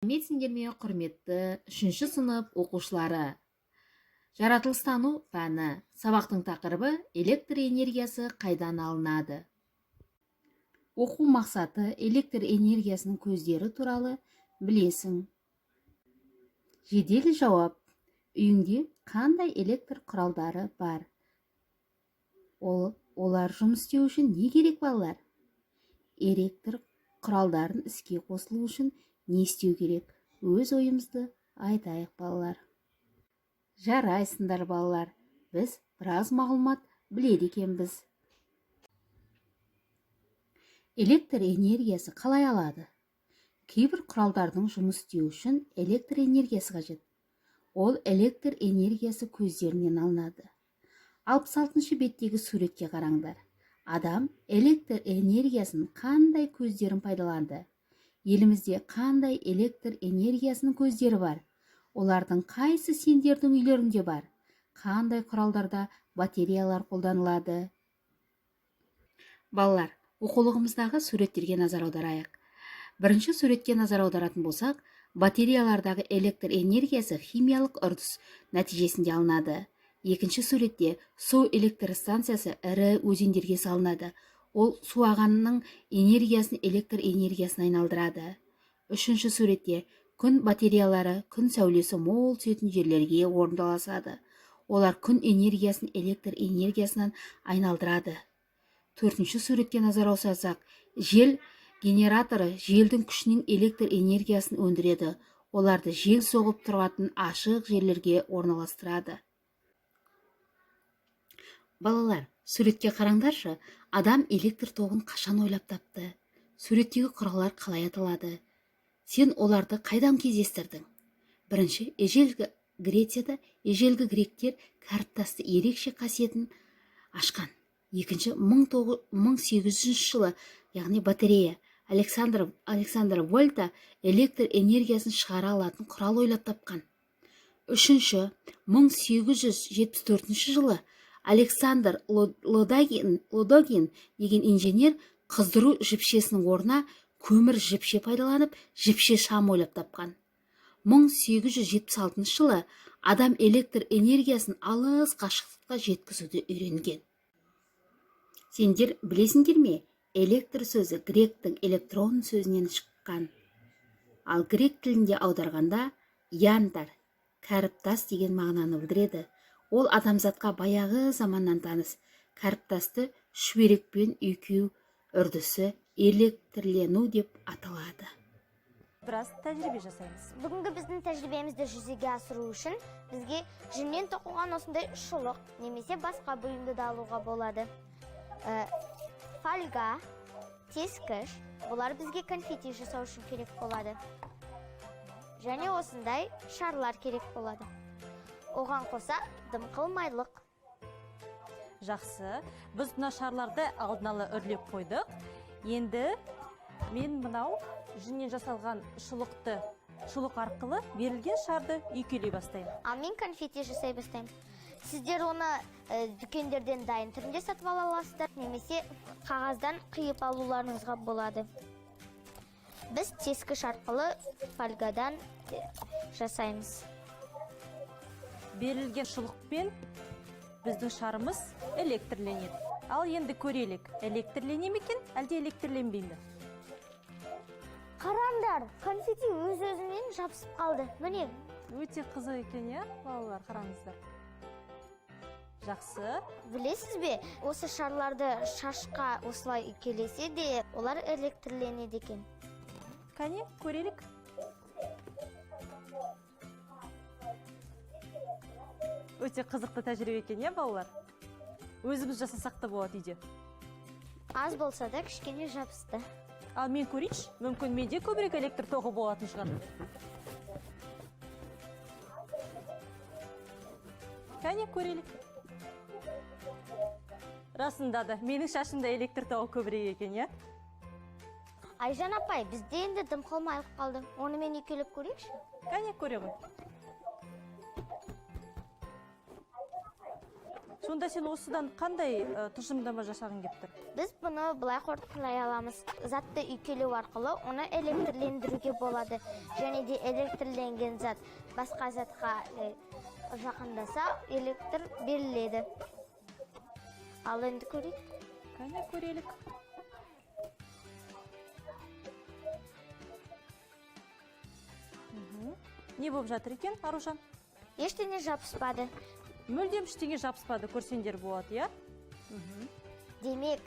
Сәлеметсіңдер ме, құрметті 3-ші сынып оқушылары? Жаратылыстану пәні. Сабақтың тақырыбы электр энергиясы қайдан алынады? Оқу мақсаты электр энергиясының көздері туралы білесің. Жедел жауап. Үйіңде қандай электр құралдары бар? Олар жұмыс істеу үшін не керек, балалар? Электр құралдарын іске қосылу үшін не істеу керек? Өз ойымызды айтайық, балалар. Жарайсыңдар, балалар. Біз біраз мағлұмат біледі екенбіз. Электр энергиясы қалай алады? Кейбір құралдардың жұмыс істеу үшін электр энергиясы қажет. Ол электр энергиясы көздерінен алынады. 66-шы беттегі суретке қараңдар. Адам электр энергиясын қандай көздерін пайдаланды? Елімізде қандай электр энергиясының көздері бар? Олардың қайсы сендердің үйлеріңде бар? Қандай құралдарда батареялар қолданылады? Балалар, оқулығымыздағы суреттерге назар аударайық. Бірінші суретке назар аударатын болсақ, батареялардағы электр энергиясы химиялық үрдіс нәтижесінде алынады. Екінші суретте су электр станциясы ірі өзендерге салынады. Ол су ағынының энергиясын электр энергиясына айналдырады. Үшінші суретте күн батареялары күн сәулесі мол түсетін жерлерге орналасады. Олар күн энергиясын электр энергиясынан айналдырады. Төртінші суретке назар аударсақ, жел генераторы желдің күшінен электр энергиясын өндіреді. Оларды жел соғып тұратын ашық жерлерге орналастырады. Балалар, суретке қараңдаршы, адам электр тоғын қашан ойлап тапты? Суреттегі құралдар қалай аталады? Сен оларды қайдан кездестірдің? Бірінші, ежелгі Грецияда ежелгі гректер кәріптасты ерекше қасиетін ашқан. Екінші, 1800 жылы, яғни батарея, Александр Вольта электр энергиясын шығара алатын құрал ойлап тапқан. Үшінші, 1874 жылы Александр Лодогин деген инженер қыздыру жіпшесінің орнына көмір жіпше пайдаланып, жіпше шам ойлап тапқан. 1876 жылы адам электр энергиясын алыс қашықтыққа жеткізуді үйренген. Сендер білесіңдер ме, электр сөзі гректің электрон сөзінен шыққан. Ал грек тілінде аударғанда янтар, кәріптас деген мағынаны білдіреді. Ол адамзатқа баяғы заманнан таныс. Кәріптасты шүберекпен үйкеу үрдісі электрлену деп аталады. Біраз тәжірибе жасаймыз. Бүгінгі біздің тәжірибемізді жүзеге асыру үшін бізге жүннен тоқылған осындай шұлық немесе басқа бұйымды да алуға болады. Фольга, тескіш, бұлар бізге конфетти жасау үшін керек болады. Және осындай шарлар керек болады. Оған қоса дымқыл майлық. Жақсы. Біз мына шарларды алдын ала үрлеп қойдық. Енді мен мынау жүннен жасалған шұлық арқылы берілген шарды үйкелей бастаймын. Ал мен конфетти жасай бастаймын. Сіздер оны дүкендерден дайын түрінде сатып ала аласыздар, немесе қағаздан қиып алуларыңызға болады. Біз тескіш арқылы фольгадан жасаймыз. Берілген шұлықпен біздің шарымыз электрленеді. Ал енді көрелік, электрлене ме екен, әлде электрленбей ме? Қараңдар, конфетти өз-өзімен жабысып қалды. Міне. Өте қызық екен, иә, балалар, қараңыздар. Жақсы. Білесіз бе, осы шарларды шашқа осылай үйкелесе де, олар электрленеді екен. Кәне, көрелік. Өте қызықты тәжірибе екен, иә, балалар? Өзіміз жасасақ та болады үйде. Аз болса да кішкене жабысты. Ал мен көрейінші, мүмкін менде көбірек электр тоғы болатын шығар. Кәне, көрелік. Расында да, менің шашымда электр тоғы көбірек екен, иә? Айжан апай, бізде енді дымқыл майлық қалды. Оны мен үйкелеп көрейікші? Кәне, көре ғой. Сонда сен осыдан қандай тұжырымдама жасағың келіп тұр? Біз бұны былай қорытындылай аламыз. Затты үйкелеу арқылы оны электрлендіруге болады. Және де электрленген зат басқа затқа жақындаса, электр беріледі. Ал енді көрейік. Кәне, көрелік. Не болып жатыр екен, Аружан? Ештеңе жабыспады. Мүлдем ештеңе жабыспады, көрсеңдер болады, иә? Демек,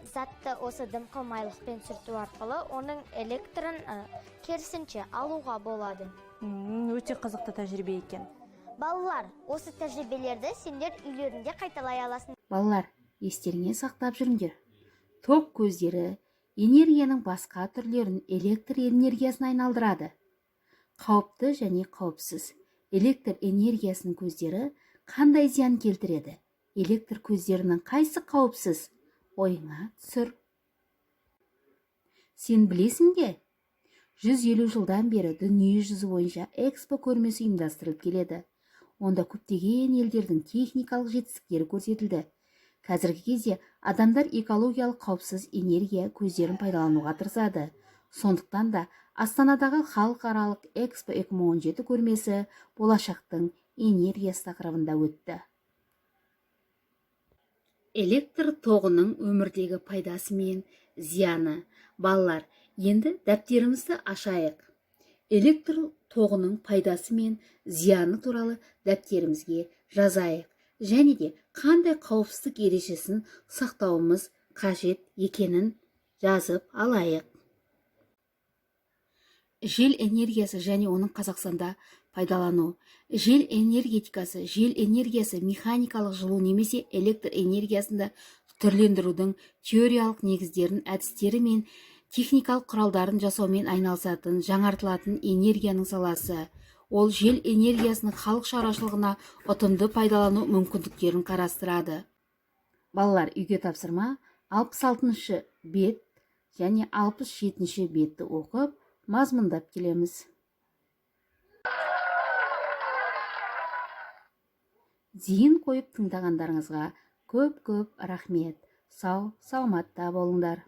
затты осы дымқыл майлықпен сүрту арқылы оның электрін керісінше алуға болады. Өте қызықты тәжірибе екен. Балалар, осы тәжірибелерді сендер үйлерінде қайталай аласың. Балалар, естеріңе сақтап жүріңдер. Ток көздері энергияның басқа түрлерін электр энергиясына айналдырады. Қауіпті және қауіпсіз электр энергиясының көздері қандай зиян келтіреді? Электр көздерінің қайсы қауіпсіз? Ойыңа түсір. Сен білесің де, 150 жылдан бері дүние жүзі бойынша экспо көрмесі ұйымдастырылып келеді. Онда көптеген елдердің техникалық жетістіктері көрсетілді. Қазіргі кезде адамдар экологиялық қауіпсіз энергия көздерін пайдалануға тырысады. Сондықтан да Астанадағы халықаралық Экспо 2017 көрмесі болашақтың энергиясы тақырыбында өтті. Электр тоғының өмірдегі пайдасы мен зияны. Балалар, енді дәптерімізді ашайық. Электр тоғының пайдасы мен зияны туралы дәптерімізге жазайық. Және де қандай қауіпсіздік ережесін сақтауымыз қажет екенін жазып алайық. Жел энергиясы және оның Қазақстанда пайдалану. Жел энергетикасы, жел энергиясы механикалық жылу немесе электр энергиясында түрлендірудің теориялық негіздерін, әдістері мен техникалық құралдарын жасаумен айналысатын жаңартылатын энергияның саласы. Ол жел энергиясының халық шаруашылығына ұтымды пайдалану мүмкіндіктерін қарастырады. Балалар, үйге тапсырма 66-шы бет және 67-ші бетті оқып, мазмұндап келеміз. Зейін қойып тыңдағандарыңызға көп-көп рахмет. Сау, саламатта болыңдар.